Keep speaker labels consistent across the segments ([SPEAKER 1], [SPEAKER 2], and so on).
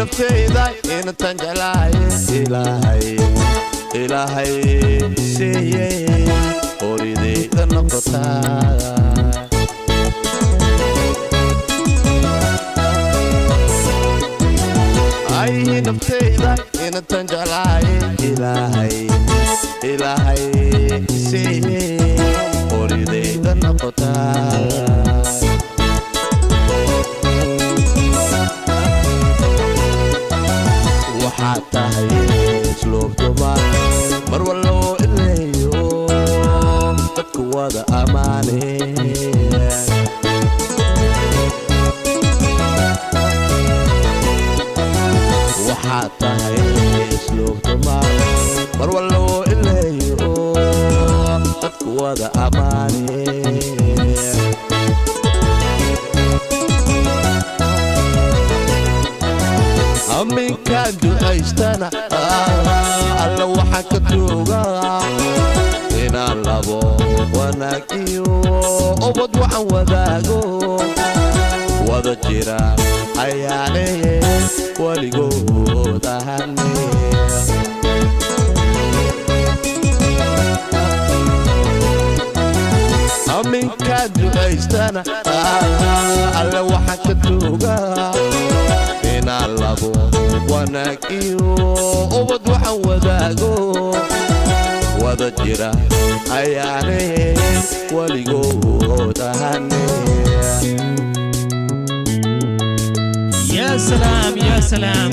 [SPEAKER 1] Naftayda intan jeclahay, Ilaahay, Ilaahay siiyey, oridayda noqotaa. Ay, naftayda intan jeclahay, Ilaahay, Ilaahay siiyey, oridayda noqotaa. Waxaad tahay isluub dumar mar walloo ileeyo dadku wada ammaane. Waxaad tahay isluub dumar mar walloo ileeyo dadku wada ammaane. Aminkaan ducaystana, Alla waxaan ka tuugaa inaan labo wanaag iyo ubad waxaan wadaago, wada jira ayaane weligood ahane. Aminkaan ducaystana, Alla waxaan ka tuugaa inaan labo wanaag iyo ubad waxaan wadaago, wada jira ayaane weligood ahane.
[SPEAKER 2] Ya salaam, ya salaam!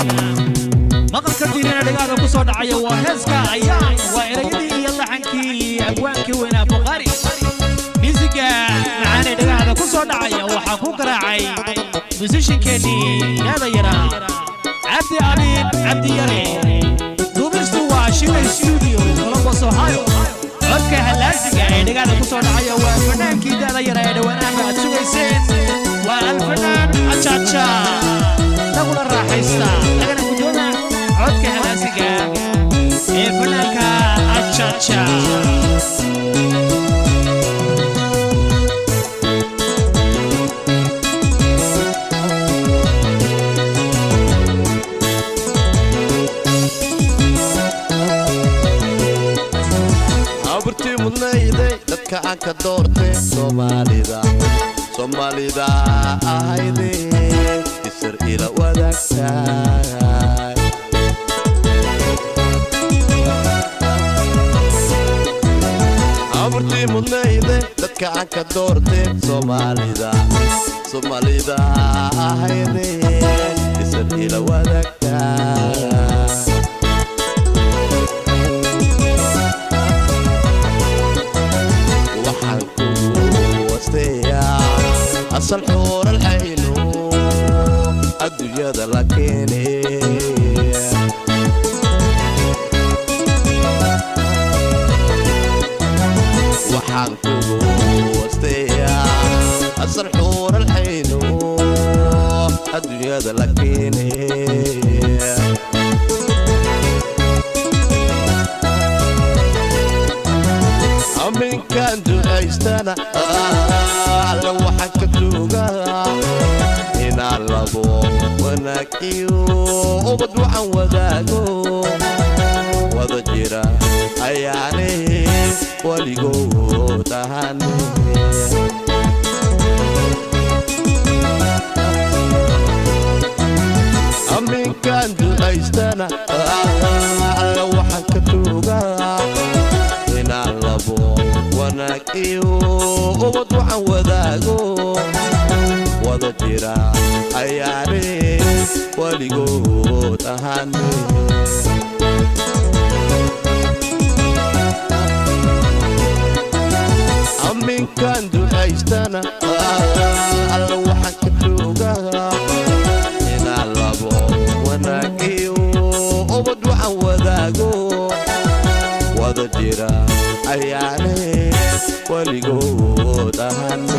[SPEAKER 2] Maqalka diirina dhagaada ku soo dhacaya waa heeska Ayaan. Waa erayadii iyo laxankii abwaankii weynaa Bukhaari. Miisiga macaanee dhagahada ku soo dhacaya waxaa ku garaacay musishinkeennii daada yaraa Cabdi Abiib Cabdi Yare. Duubistu waa Shilay Studio, Columbus, Ohio. Codka hallaasiga ee dhagaada ku soo dhacaya waa fanaankii daada yara ee dhowaanaanba aad sugayseen, waa alfanaan Ajaja. Lagula raaxaysta lagana guddooma codka hallaasiga ee fanaanka Ajaja.
[SPEAKER 1] Aburtii mudnayday dadka aan ka doortay, Soomaalida, Soomaalida ahayde, isir ila wadaagtaay. Aburtii mudnayday dadka aan ka doortay, Soomaalida, Soomaalida ahayde, isir ila wadaagtaay. Waxaan kugu wasteeyaa asal xuural xayno adduunyada la keenay. Waxaan kugu wasteeyaa asal xuural xayno adduunyada la keenay. Aminkaan ducaystana, Alla waxaan ka tuugaa inaan labo wanaag iyo ubad waxaan wadaago, wada jira ayaane weligood ahane. Aminkaan ducaystana, Alla waxaan ka tuugaa inaan labo wanaag iyo ubad waxaan wadaago, wada jira ayaane weligood ahane. Aminkaan ducaystana, Alla waxaan ka tuugaa inaan labo wanaag iyo ubad waxaan wadaago, wada jira ayaane weligood ahane.